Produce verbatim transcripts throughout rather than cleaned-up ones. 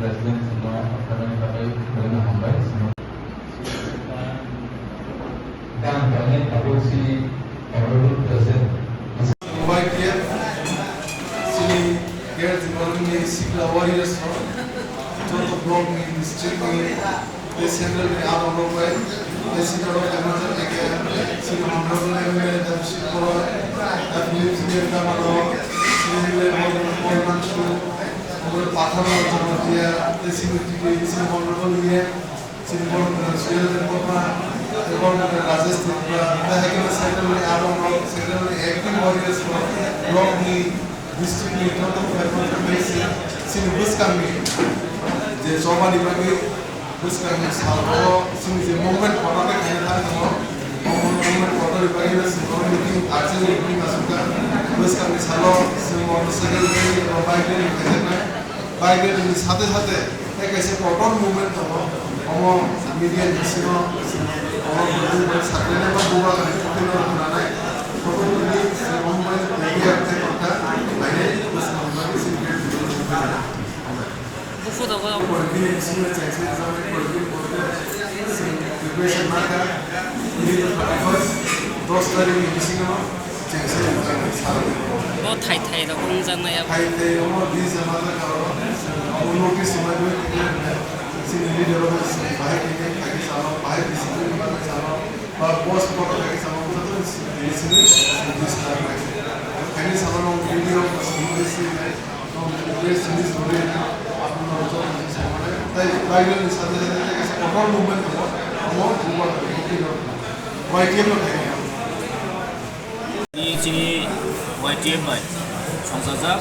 President no aphaimani bagwi belai no hambai. Gan khainai tabuk chini honorable president. Y T F chini Greater Tipraland ni sikla warriors rok joto block ni, district ni, tei central ni adong rok bai, tei sita rok khaima jak khe chini honorable M L A Damsik Boro, F D F chini Kamalo, chini M L A Bol-, Bolmanshu, Obo Pathar Jamatia, tei chini T T A C honorable E M, chini borok Suyal Debbarma, tei borok Rajesh Tripura, tei hai khe central ni adong rok, central ni active warriors rok, block ni, district ni, joto khe chini bwskang ni je choba ni bagwi bwskangni salo chini je movement kotor khe khaina thang tongo, o movement kotor ni bagwi no chwng oro meeting, urgent meeting aswk kha. Bwskangni salo chwng motorcycle rally eba bike rally khaijaknai. Bike rally ni sathe sathe tei kaisa kotor movement tongo, omo media ni bisingo chwng omo movement bai sakhlainai ba bubagra ni thani no khwnanai. Kotor ni chwng omo bai media tei kotor khainai bwskangni bagwi chini Buphuru dogo. Bo thai thai rok wngjaknai abo. Ni chini Y T F bai songchajak,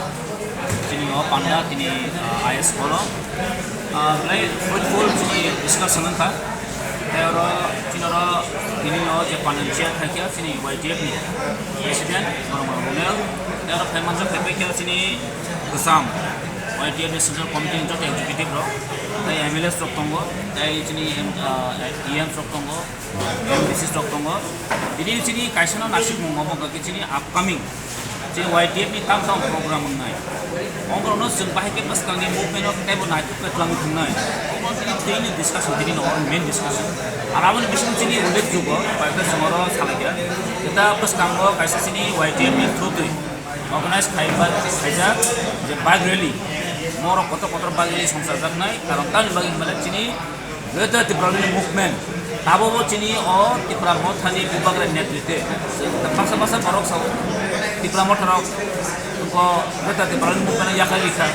chini o panda, chini, ah, I S Polo. Ah, belai fruitful chini discussion wngkha. Tei oro chini oro tini no je panel chair khaikha chini Y T F ni president, Boromani Romel. Tei oro phai manjak phai paikha chini Kwcham, Y T F ni Central Committee ni joto executive rok, tei M L As rok tongo, tei chini M, ah, E Ms rok tongo, M D Cs rok tongo. Tini chini kaisa no naisik mung obo hwnkha khe chini upcoming chini Y T F ni tang tang program wngnai. Ongkha no chwng bahai khe bwskang ni movement o teibo naithok khe twlangwi thwngnai. Obo chini tini discussion, tini no main discussion. Ar aboni bisingo chini ullekh jogyo, koi ekta chwng oro salai kha. Eta bwskango kaisa chini Y T F ni through twi organize khai ba khaijak je bike rally, borok kotor kotor bike rally songchajaknai, karon tamni bagwi hinmale chini Greater Tipraland Movement tabukbo chini o Tipra Mothani bubagra netritwe baksa baksa borok sao Tipra Motha rok ko Greater Tipraland Movement yakarwi kha.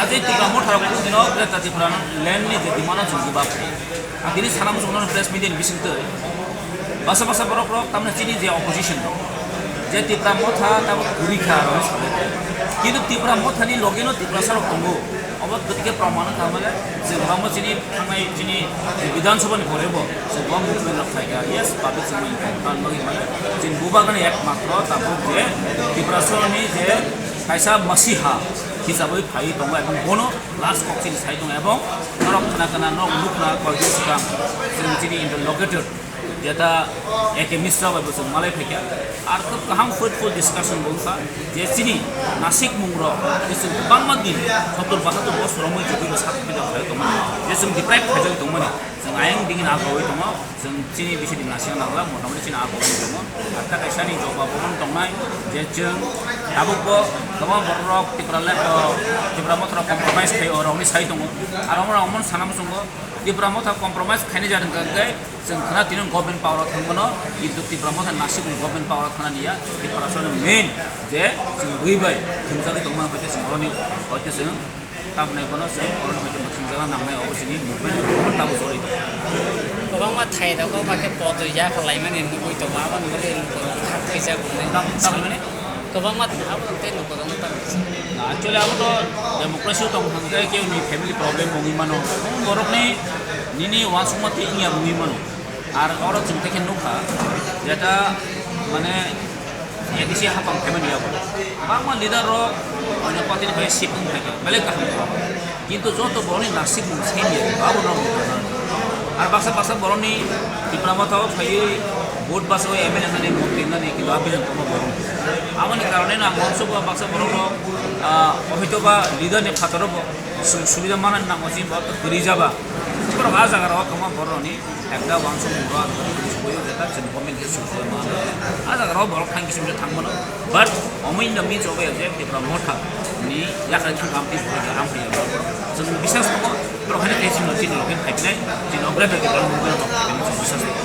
Ajai Tipra Motha rok no Greater Tipraland ni je demand o chwng jubab. Ang tini sana muchung no press media ni bising twi. Basa basa borok rok tamni chini je opposition rok, je Tipra Motha tabuk kwrwi kha rok hinwi salai. Kintu Tipra Motha ni loge no Tiprasa rok tongo. Obo kwtwi khe proman wngkha male je bangma chini thangnai chini Bidhan Sabha ni pore bo je bo movement rok khai kha. Yes, public chini important bagwi male chini bubagra ni ekmatro tabuk je Tiprasa ni je kaisa masiha hisabwi phaiwi tongo ebong bono last kok chini sai tongo ebong norok khna khna norok nukna koikhe swkang chini chini interlocutor jeta A K Mishra bai bo chwng malai phaikha. Ar khub kaham fruitful discussion bo wngkha je chini naisik mung rok je chwng kwbangma din sottor bahattor bosor romwi chugwi bo sak phai tongmani je chwng deprive khaijagwi tongmani chwng ayang digi na agoi tongo. Chwng chini bisi di naisik nangla motamoti chini agoi tongo. Ar ta kaisa ni jobab bo tongnai je chwng tabuk bo kwbangma borok rok Tipra le, o, Tipra Motha rok compromise khai o rokni sai tongo. Ar omo rok omo sana muchungo Tipra Motha compromise khainai jadwng kha khe chwng khna tini government power o thangmano, kintu Tipra Motha naisik ni government power o thana niya, Tipra Motha ni main je chwng bui bai thumjagwi tongmani hwnkhe chwng oroni hwnkhe chwng tamni bono chwng oroni hwnkhe mwthangjakna nangnai, obo chini movement tabuk choli tongo. Kwbangma thai rogo ba khe podoi yaphar laimani nugwi tongo, aboni bagwi lukurok kha khaijak hwnwi Tam-, tamni? Kwbangma thai abo tei lukurokno tamo kisa. Actually, abo to democracy o tong thang khe kebo ni family problem wngwi mano. Borok ni nini uansukma twi wngya wngwi mano. Ar oro chwng tei khe nukha, jeta mane A D C hapang phaimani yago. Bangma leader rok onyo party ni bai sip wng phaikha, belai kaham kha. Kintu joto borok ni nasib mung same ya, abo no. Ar baksa baksa borok ni Tipra Motha o phaiwi Vote basa o M L A nani, montri nani, kintu abijan tongma borok. Aboni karone no ang uansuk o baksa borok rok, ah, hoito ba leader ni phataro bo su-, subida manani nango, chini borok kwrwi jaba. Borok ah jaga rok kwma borok rokni ekta uansuk mung rok, chini government khe sujui mano. Ah jaga rok borok thang kisu thang mano. But omo in the midst of a je Tipra Motha ni yakha thang kam ti borok rang phai borok. Chwng bisas ko borok hani tei chini chini rok khe phaiknai, chini rok khe borok rok phaiknai, chwng bisas ko.